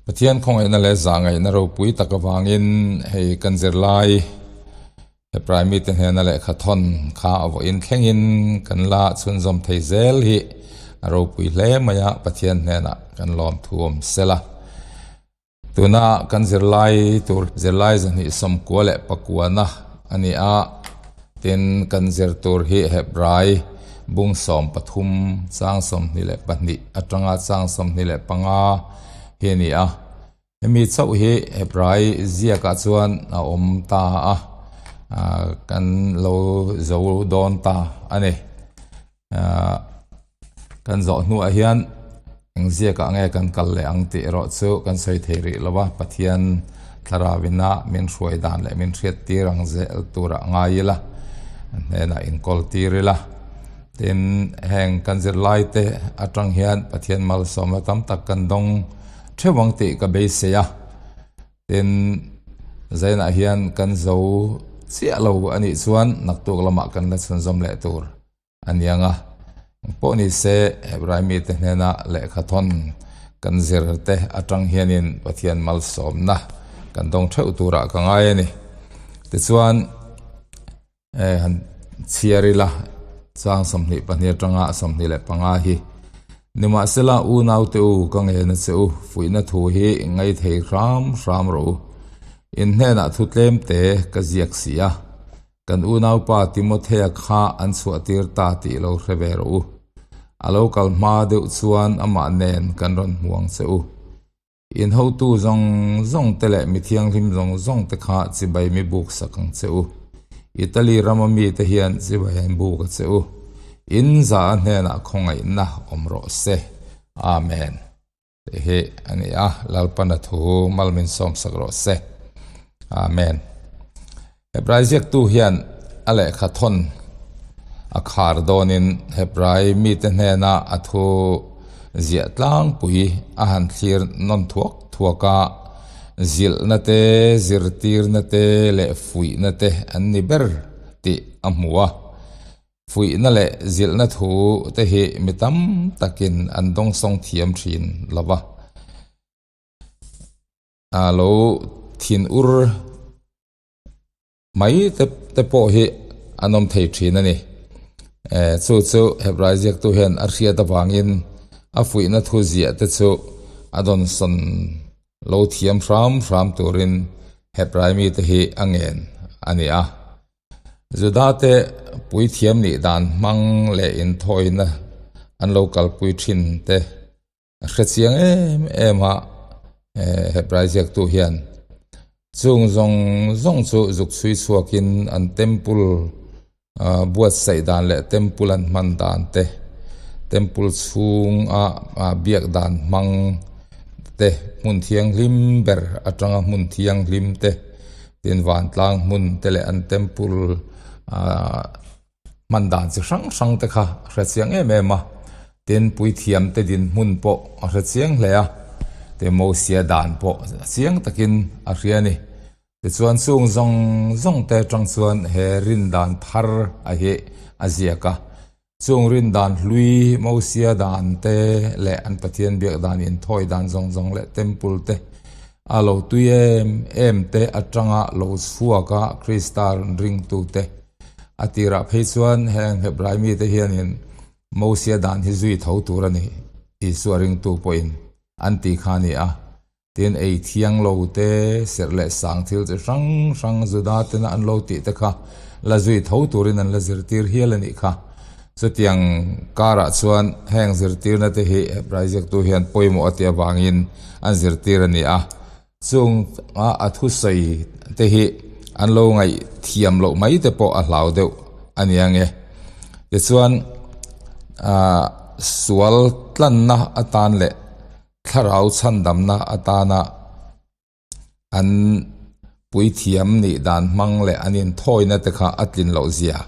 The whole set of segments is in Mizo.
Pathian khawngaihna leh zahngaihna ropui tak avangin hei kan zirlai Hebrai mite hnena lehkha thawn kha a vawiin thlengin kan la chhunzawm thei zel hi a ropui hle mai a, Pathian hnenah kan lawmthu awm sela. Tuna kan zirlai tur zirlai zahnih sawmkua leh pakuana a ni a, tin kan zir tur hi Hebrai bung 13 chang 22 atanga chang 25 hi a ni a. Hemi chauh hi Hebrai ziakah chuan a awm ta a, kan lo zo dawn ta a ni. Kan zawh hnuah hian eng ziakah nge kan kal leh ang tih erawh chu kan sawi thei rih lo a, Pathian thlarauina min hruai dan leh min hriat tir ang zel turah ngai ila, a hnenah inkawl tir ila. Tin, heng kan zirlai te atang hian Pathian malsawmna tam tak kan dawng theuh ang tih ka beisei a. Tin, zainah hian kan zo chiah lo a nih chuan naktuk lamah kan la chhunzawm leh tur a ni ang a. Engpawh ni se, Hebrai mite hnena lehkha thawn kan zir te atang hianin Pathian malsawmna kan dawng theuh turah ka ngai a ni. Tichuan, han chhiar ila, chang 22 atanga 25 hi. Nimahsela, unaute u, ka ngen a che u, fuihna thu hi ngaithei hram hram rawh u. In hnenah thu tlem te ka ziak si a. Kan unaupa Timothea kha an chhuahtir ta tih lo hre ve rawh u. A lo kal hma deuh chuan amah nen kan rawn hmu ang che u. In hotu zawng zawng te leh mi thianghlim zawng zawng te kha chibai mi buk sak ang che u. Italy rama mite hian chibai an buk a che u. In za a hnenah khawngaihna awm rawh se. Amen. Tih hi a ni a, Lalpana thu mal min sawmsak rawh se. Amen. Hebrai ziaktu hian a lehkha thawn a khar dawnin Hebrai mite hnena a thu ziah tlangpui a han thlir nawn thuak thuak a, zilhna te, zirtirna te leh fuihna te an ni ber tih a hmu a. Fuihna leh zilhna thu te hi mi tam takin an dawngsawng thiam thin lo va. A lo thin ur mai te te pawh hi an awm thei thin a ni. Chu chu Hebrai ziaktu hian a hriat avangin a fuihna thu ziah te chu a dawnsawn lo thiam hram hram turin Hebrai mite hi a ngen a ni a. Judate puithiam nih dan hmang leh inthawina an lo kalpui thin te a hre chiang em em a, Hebrai ziaktu hian chung zawng zawng chu zuk chhui chhuakin an temple buatsaih dan leh temple an hman dan te, temple chhunga biak dan hmang te, hmun thianghlim ber atanga hmun thianghlim te, Tin vantlang hmun te leh an temple ah hman dan chi hrang hrang te kha a hre chiang em em a, tin puithiam te dinhmun pawh a hre chiang hle a, tin Mosia dan pawh chiang takin a hria a ni. Tichuan chung zawng zawng te atang chuan he rin dan thar a hi a ziak a, Chung rin dan hlui, Mosia dan te leh an Pathian biak dan inthawi dan zawng zawng leh temple te a lo tui em em te atanga lo chhuak a Krista rawn ringtu te a tirah phei chuan heng Hebrai mite hianin Mosia dan hi zui tho tur a ni Isua ringtu pawhin an ti kha a ni a. Tin, ei thiang lo te, serh leh sang thil chi hrang hrang Juda tena an lo tih te kha la zui tho turin an la zirtir hial a nih kha. Chutiang karah chuan heng zirtirna te hi Hebrai ziaktu hian pawimawh a tih avangin an zirtir a ni a. Chung a thusawi te hi an lo ngaih thiam loh mai te pawh a hlau deuh a ni ang e. Tichuan, sual tlanna atan leh Thlarau chhandamna atana an puithiam nih dan hmang leh an inthawina te kha a tlin loh zia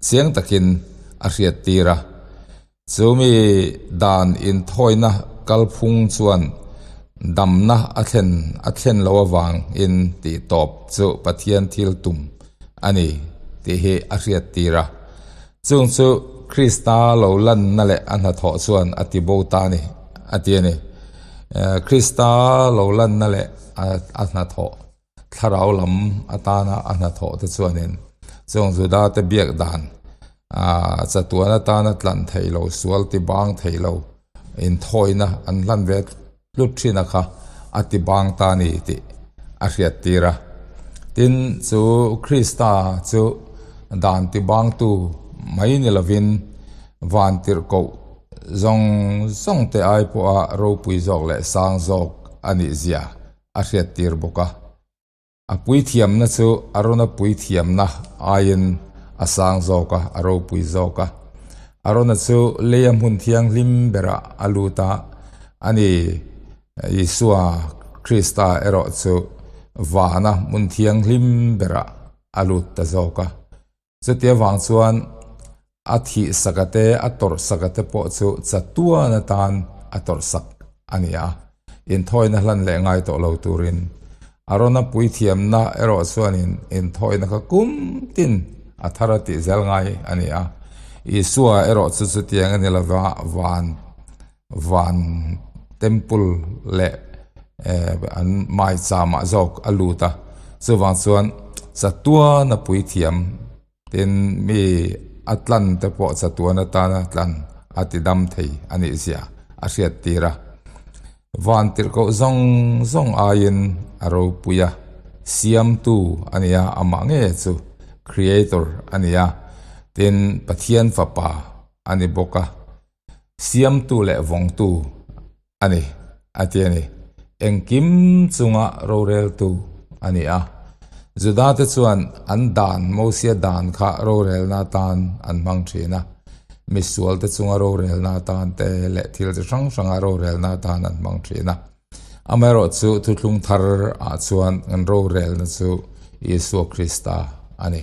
chiang takin a hriattir a. Chumi dan inthawina kalphung chuan damna a thlen a thlen loh avangin tih tawp chu Pathian thil tum a ni tih hi a hriattir a. Chung chu Krista lo lanna leh a hnathawh chuan a ti bo ta a ni, a ti a ni. Krista lo lanna leh a hnathawh thlarau lam atana a hnathawh te chuanin chung Juda te biak dan ah chatuan atana tlan theih lo sual ti bang thei lo inthawina an hlan ve tlut thin a kha a ti bang ta a ni tih a hriat tir a. Tin, chu Krista chu dan ti bangtu mai ni lovin van tirhkoh zawng zawng te ai pawha ropui zawk leh sang zawk a nih zia a hriat tir bawk a. A puithiamna chu Arona puithiamna aiin a sang zawk a, a ropui zawk a. Arona chu leia hmun thianghlim berah a lut a, ani Isua Krista erawh chu vana hmun thianghlim berah a lut ta zawk a. Chuti avang chuan a thih saka te, a tawrh saka te pawh chu chatuan atan a tawrh sak a ni a, inthawina hlan leh ngai tawh lo turin. Arona puithiamna erawh chuanin inthawina kha kum tin a thar a tih zel ngai a ni a. Isua erawh chu chutiang a ni lova, van van temple leh an maicham ah zawk a lut a chuvang chuan chatuan a puithiam tin mi a tlan te pawh chatuan atana tlan a ti dam thei a nih zia a hriat tir a van tirhkoh zawng zawng aiin a ropui a siamtu a ni a amah nge chu creator a ni a tin Pathian fapa a ni bawk a. Siamtu leh vawngtu a ni, a ti a ni. Engkim chunga roreltu a ni a. Judate chuan an dan, Mosia dan kha rorelna atan an hmang thin a. Misualte chunga rorelna atan te leh thil chi hrang hranga rorelna atan an hmang thin a. Amaherawhchu thuthlung thar ah chuan kan rorelna chu Isua Krista a ni.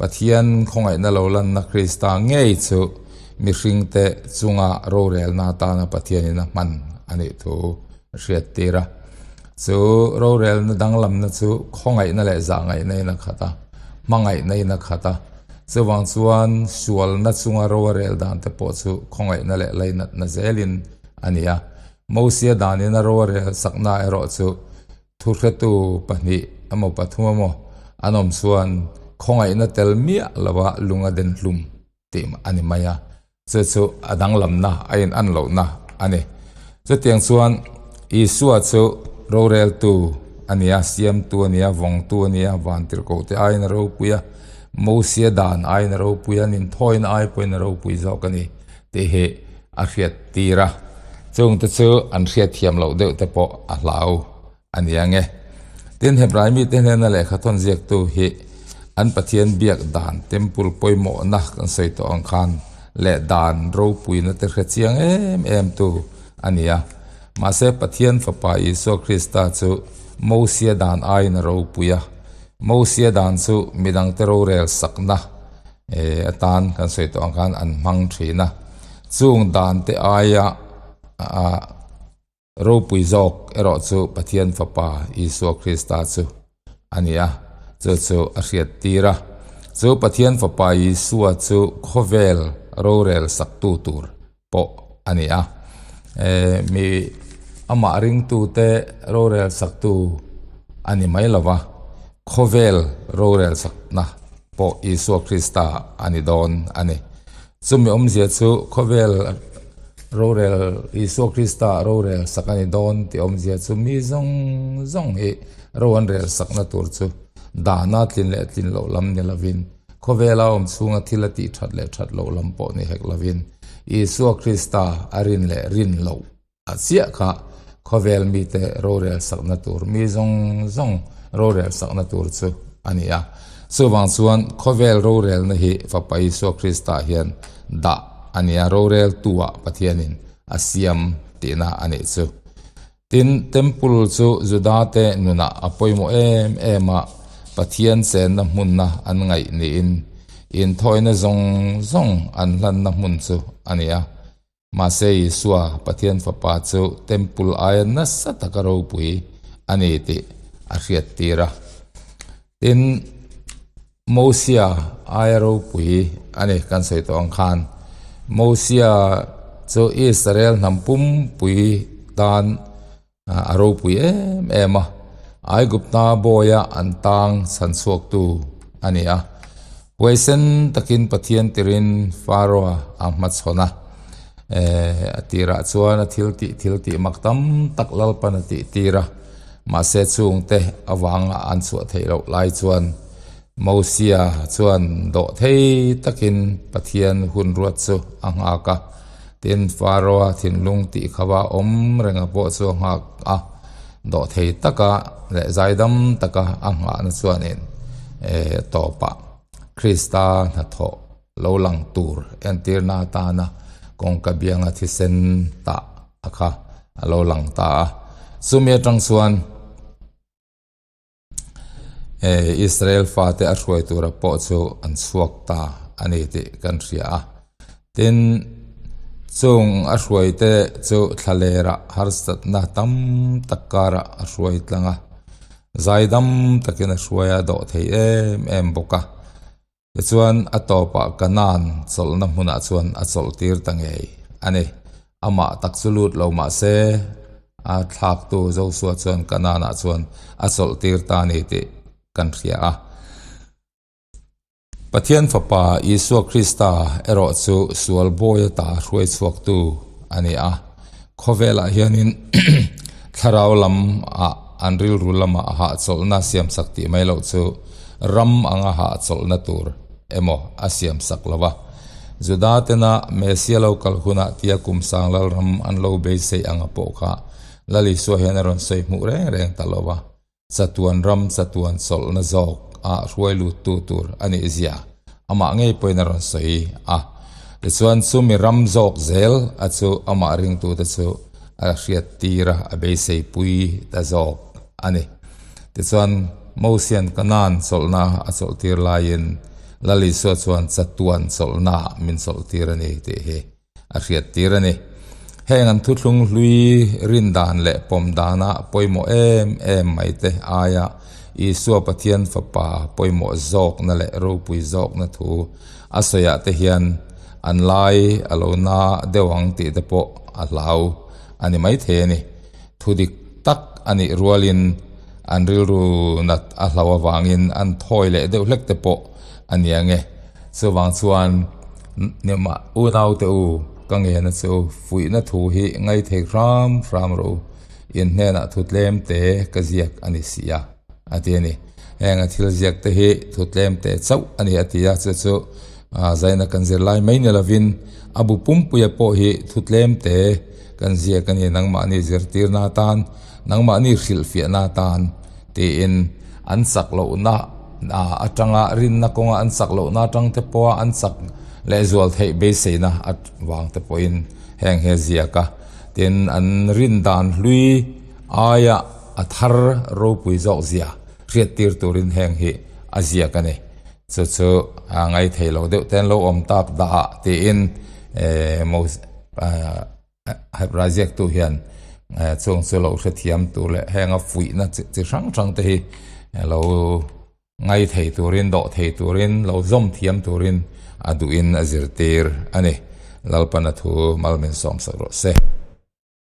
Pathian khawngaihna lo lanna Krista ngei chu mihringte chunga rorelna atana Pathianin a hman a nih thu a hriattir a. Chu rorelna danglamna chu khawngaihna leh zahngaihna in a khat a, hmangaihna in a khat a. Chuvang chuan sualna chunga ro a rel dan te pawh chu khawngaihna leh lainatna zelin a ni a. Mosia danin a ro a rel sakna erawh chu Thuhretu pahnih emaw pathum emaw an awm chuan khawngaihna tel miah lova lung a den hlum tih a ni mai a, chu chu a danglamna a in an lohna a ni. Chutiang chuan Isua chu roreltu a ni a, siamtu a ni a, vawngtu a ni a, vantirhkohte aiin a ropui a, Mosia dan aiin a ropui a, ninthawina ai pawhin a ropui zawk a ni tih hi a hriat tir a, chungte chu an hriat thiam loh deuh te pawh a hlau a ni ang e. Tin, Hebrai mite hnena lehkha thawn ziaktu hi an Pathian biak dan temple pawimawhna kan sawi tawh ang khan leh dan ropuina te hre chiang em em tu a ni a. Mahse, Pathian Fapa Isua Krista chu Mosia dan aiin a ropui a. Mosia dan chu midangte rorel sakna atan kan sawi tawh ang khan an hmang thin a, chung dan te aia ropui zawk erawh chu Pathian Fapa Isua Krista chu a ni a, chu chu a hriat tir a. Chu Pathian Fapa Isua chu khawvel rorel saktu tur pawh a ni a, mi amah ringtute rorel saktu a ni mai lo va, khawvel rorel sakna pawh Isua Krista a ni dawn a ni. Chumi awmzia chu khawvel rorel Isua Krista rorel sak a ni dawn tih awmzia chu mi zawng zawng hi ro an rel sakna tur chu dana tlin leh tlin loh lam ni lovin, Khawvela awm chhunga thil a tih that leh that loh lam pawh ni hek lovin, Isua Krista a rin leh rin loh a chiah kha khawvel mite rorel sakna tur, mi zawng zawng rorel sakna tur chu a ni a. Chuvang chuan khawvel rorelna hi Fapa Isua Krista hian dah a ni a, roreltuah Pathianin a siam tihna a nih chu. Tin, Temple chu Judate nunah a pawimawh em em a, Pathian chenna hmunna an ngaih niin inthawina zawng zawng an hlanna hmun chu a ni a. Mahse Isua, Pathian Fapa chu Temple aia nasa taka ropui a ni tih a hriattir a. Tin, Mosia aia ropui a ni kan sawi tawh ang khan Mosia chu Israel hnam pumpui tan. A ropui em em a, Aigupta bawia an tang chhan chhuaktu a ni a. Huaisen takin Pathian tirin Pharaoh-a a hmachhawn a. A tirah chuan a thil tih thil tih mak tam tak Lalpan a tih tir a, mahse chungte avanga an chhuah theih loh lai chuan Mosia chuan dawh thei takin Pathian hun ruat chu a nghak a. Tin, Pharaoh-a thinlung tih khava awm renga pawh chu a nghak a, dawh thei taka leh zaidam taka a nghahna chuanin tawpah Krista hnathawh lo lang tur entirna atana kawngka bianga thisen tah a kha a lo lang ta a. Chumi atang chuan Israel fate a hruai tura pawh chu an chhuak ta a ni tih kan hria a. Tin, chung a hruaite chu thlalerah harsatna tam tak karah a hruai tlang a, zaidam takin a hruai a dawh thei em em bawk a. Tichuan, a tawpah Kanaan chawlhna hmunah chuan a chawlhtir ta ngei a ni. Amah tak chu lut lo mah se, a thlaktu Josua chuan Kanaanah chuan a chawlhtir ta a ni tih kan hria a. Pathian Fapa Isua Krista erawh chu sual bawi ata hruai chhuaktu a ni a. Khawvelah hianin thlarau lam ah an rilru lama a hahchawlhna siamsak tih mai loh chu ram anga hahchawlhna tur emaw a siamsak lo va. Juda tena Mesia lo kal hunah tia kum sang lalram an lo beisei anga pawh kha Lal Isua hian a rawn sawi hmuh reng reng ta lo va. Chatuan ram chatuan chawlhna zawk ah hruai luttu tur a nih zia amah ngei pawhin a rawn sawi a. Tichuan chumi ram zawk zel a chu amah ringtute chu a hriat tir a, a beisei pui ta zawk a ni. Tichuan Mosian Kanaan chawlhna a chawlh tir laiin Lal Isua chuan chatuan chawlhna min chawlh tir a ni tih hi a hriat tir a ni. Heng an thuthlung hlui rin dan leh pawm dana pawimawh em em mai te aia Isua Pathian Fapa pawimawh zawkna leh ropui zawkna thu a sawiah te hian an lai a lo na deuh ang tih te pawh a hlau a ni maithei a ni. Thu dik tak a nih rualin an rilru nat a hlau avangin an thawi leh deuh hlek te pawh a ni ang e. Chuvang chuan nimah unaute u ka ngena chu fuihna thu hi ngaithei hram hram rawh u, in hnenah thu tlem te ka ziak a ni si a, a ti a ni. Heng a thil ziak te hi thu tlem te chauh a ni a ti a, chu chu zaina kan zir lai mai ni lovin a bu pumpuia pawh hi thu tlem te kan ziak a ni, nangmahni zirtirna atan, nangmahni hrilhfiahna atan tiin an chak lohna atanga rinna kawnga an chak lohna atang te pawha an chak leh zual theih beiseina avang te pawhin heng hi a ziak a. Tin, an rin dan hlui aia a thar ropui zawk zia hriat tir turin heng hi a ziak a ni. Chu chu a ngaithei lo deuh te an lo awm tak dah ah tiin Hebrai ziaktu hian chung chu lo hrethiam tur leh henga fuihna chi hrang hrang te hi lo ngaithei turin dawh thei turin lo zawm thiam turin a duhin a zirtir a ni. Lalpana thu mal min sawmsak rawh se.